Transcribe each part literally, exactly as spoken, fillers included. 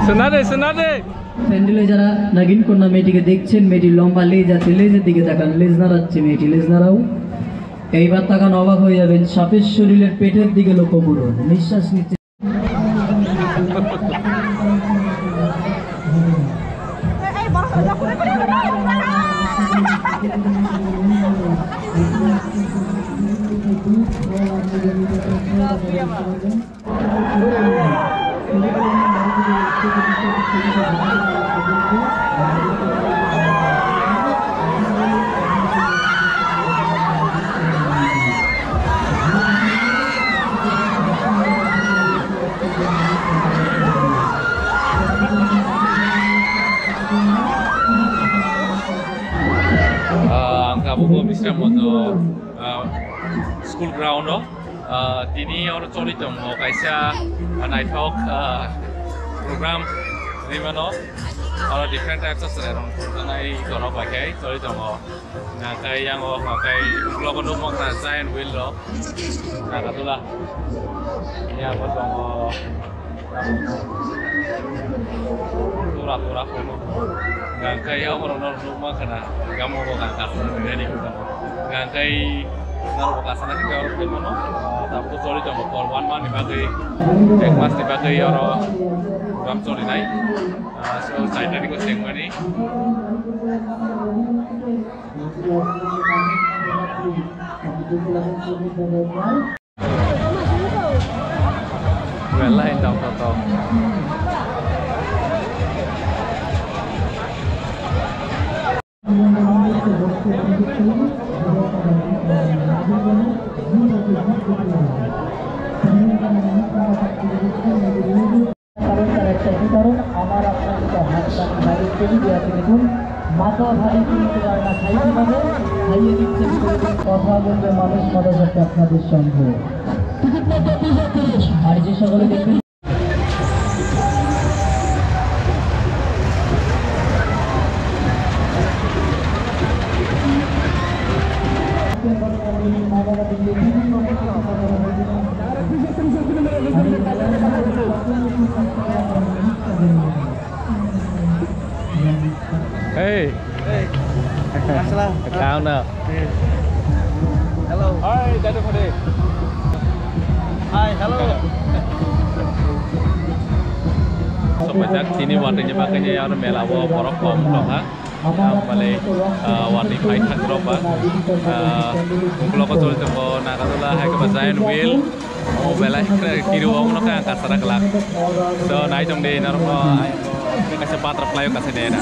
Sunade, sunade. প্যান্ডেলে যারা নাগিন কন্যা মেয়েটিকে দেখছেন, মেয়েটির লম্বা লেজ আছে, লেজের দিকে তাকান, লেজ নাড়াচ্ছে মেয়েটি, লেজ নাড়াও। এইবার তাকান, অবাক হয়ে যাবেন, সাপের শরীরের পেটের দিকে লক্ষ্য করুন, নিঃশ্বাস নিচ্ছে। Ah, ang kabugo Bisram Mondo, ah, school ground o. Ah, tini oro choli tongo kaisa, ah, naithok, ah, program rimano. Oro different types of chwrairok tongnai, borok bai khe choli tongo. Hwnkhe yang o hwnkhe uklogo nukmang kha Giant Wheel rok. Nagatula. Yang o tongo. Tura tura kono. Hwnkhe yang o borok no nukmang khana. Gamo bo kha kasna ready. Hwnkhe norok bo kasna khe oro phai mano. Tabuk choli tongo for one month ni bagwi, ek mas ni bagwi oro program choli nai. Ah, so, chaita ni ko sengmani. Belai tong tong tong. কারণ তার একটাই কারণ, আমার আপনার মতো হাত কাঁধে বাইরে চলে গিয়ে আছে দেখুন, মাথা ভারী কিন্তু আর না খাই কিভাবে, খাইয়ে দিচ্ছে বিপরীতে। কথা বলবে মানুষ, মজা করতে আপনাদের সঙ্গে। আর যে সকলে দেখবেন Hey. Hey. Assalam. Kauna. Hey. Hello. Hi, Dadu Phade. Hi, hello. Sopajak tini watwi ni bagwi ni aro mela o borok kom tongkha. Ang bale, ah, watwi phai thang rok ba, ah, ukulogo choli tongo Nagarjula hai khe ba Giant Wheel. O belai khe kiru o mano khe ang kasara glak. So nai tong di norok no, kaisa butterfly o kasai de na.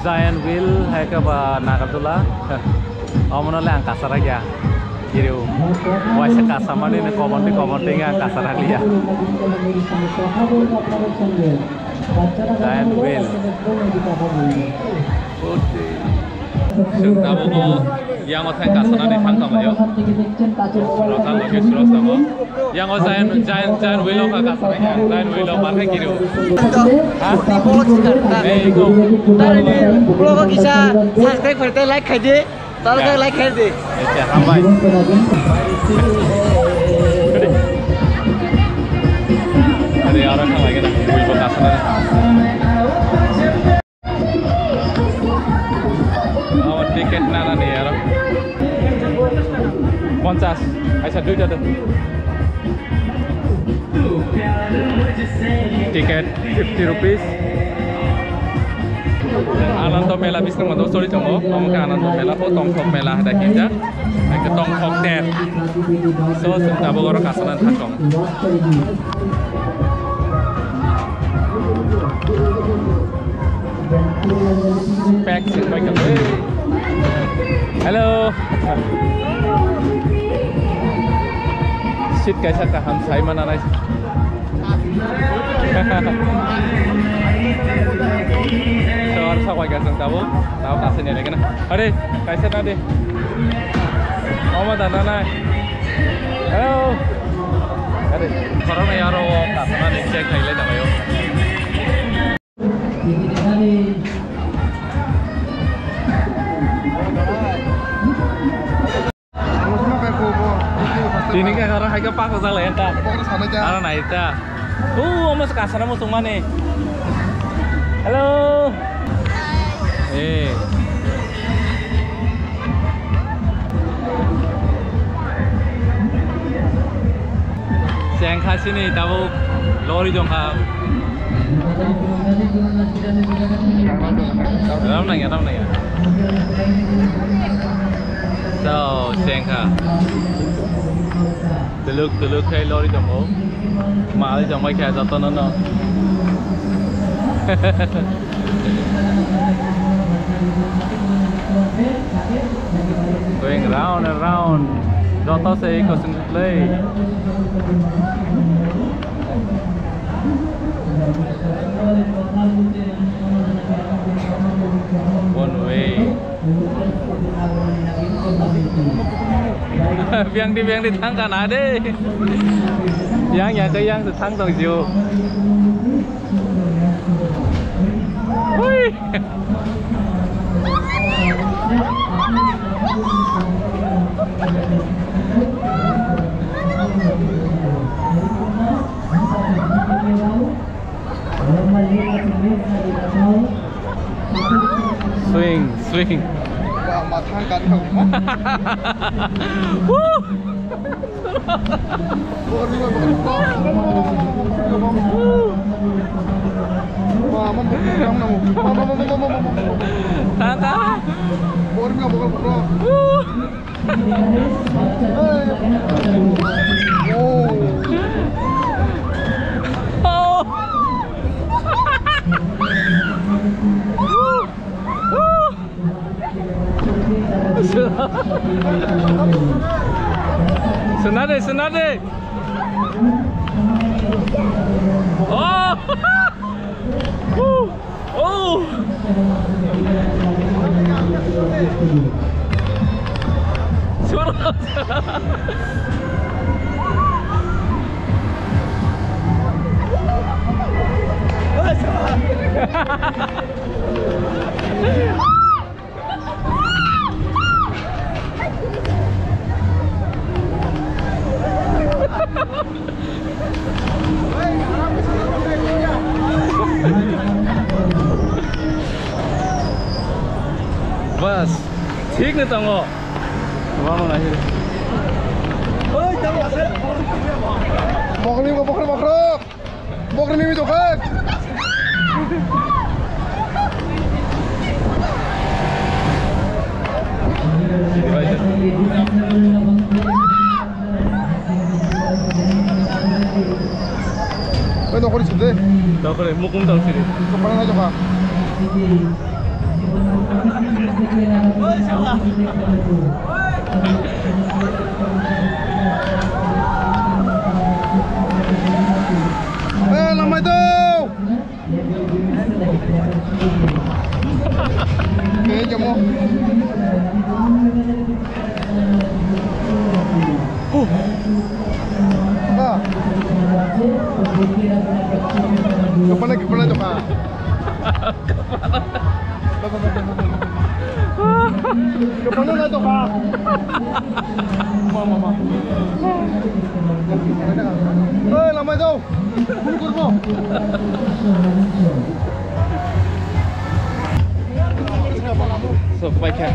Giant Wheel hai khe ba Nagarjula. Omono le ang kasara ya. Kiru. Waisa kasamani ni kobon di kobon di ang kasara liya. Giant Wheel. Chwng tabukno yang o thai kasanani thang tonglaio. Rota logi suros tongo. Yang o Giant, Giant, Giant Wheel o kha kasanai, Giant Wheel o barhai kiri o. Ha? Ei, go. Tare ni, vlog o kisa subscribe khaidi, like khaidi. Talo khe like khaidi. Acha, hambai. Ade, aro thang lagi na. Wheel o kasanai. Abo ticket nana ni aro. Ponchas, aisa duita do. Ticket fifty rupees. Anando Mela bising mado sori tongo. Omo khe Anando Mela po tongthok mela hada kinja. Hai khe tongthok ter. So, chwng tabuk oro kasana thang tong. Pack sing bai kha. Hello. Seat kaisa kaham sai mana nai. So, aro sabai ka chwng tabuk. Tabuk kasani nai kana. Are, kaisa na de. Hello. Are, corona yaro o kasanani check khailai tonglaio. Tini khe oro hai khe paksa jalai kha. Aro nai ta. O, omo se kasara muchung mani. Hello. Eh. Cheng kha sini tabuk lori jong kha. Ram nangya, ram nangya. So, cheng kha. Tuluk, tuluk khai lori tongo. Mal jongbai kha jotono no. Going round and round. Joto se eko sing play. One way. Biang di, biang di thang kana de. Yang, yang ke yang se thang tong jiu. Hui. Swing, swing. Wah, mathang kan. Woo! Wah, mama, mama, mama. Tata. Woo! Senade, senade. Oh! Oh! Bas, thik ni tongo. Wama nahir. Bokri, bokri, bokri. Bokri mimi dokan. Oi, nokori side. Nokori, mukum tau side. Kepala aja, Pak. Eh, lamai tuh. Oke, jamu. Huh. Ah. Kepala, kepala tuh, Pak. Kepala na to, Pak. Mama, mama. Eh, lamai tuh. So, paikha.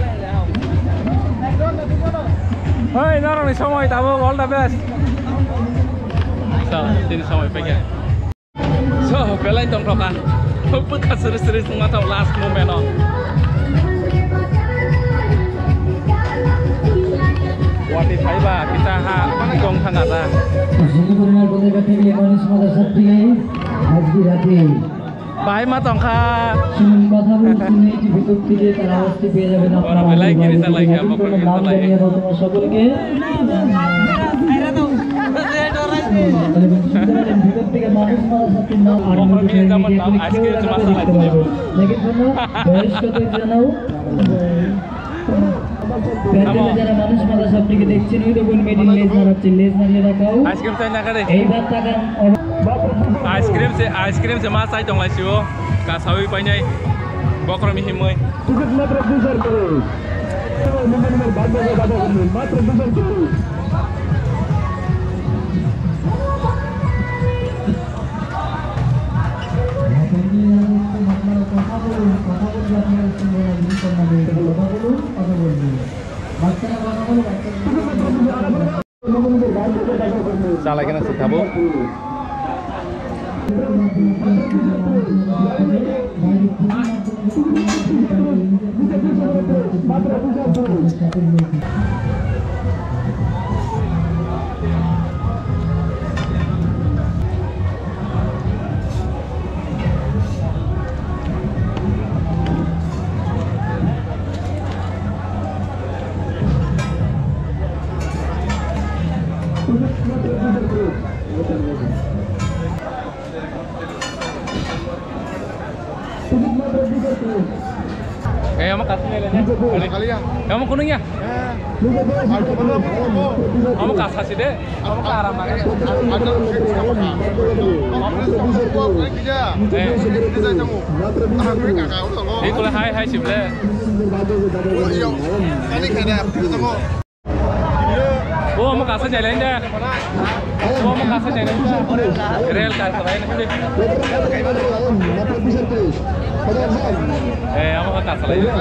Hoi, norokni somoi tabuk, all the best. So, tini somoi paikha. So, belai tongthokha. Bwkha sri sri wngma thang last moment o. Watwi phaiba kisa ha gong thanga ta. Bahai ma tongkha. Ora belai kiri ta lai kha, bokol kiri ta lai. Bokol kiri ta man tau, ice cream cuma sa lai. প্যান্ডেলে যারা মানুষ মারা সব দিকে দেখছেন, ওই দেখুন মেয়েটির লেজ নাড়াচ্ছে, লেজ নাড়িয়ে দেখাও। Ice cream chai na kare? এইবার তাকান। Ice cream se, ice cream se ma chai tong lai sio. Kasawi painai. Bokrok ni himoi. Ticket matro dui hajar kori. Number number bad bad bad bad matro dui hajar kori. Salai kena se tabo. Eh, amo kasih nilai. Kalian. Amo kuning ya? Amo kasih sih deh. Amo karam banget. Eh. Ini kalau hai hai sih, Bre. Ini kada, kita mau. O, omo kasa jai lain da. O, omo kasa jai lain da. Rel kasa lain da. Eh, omo kasa lain da.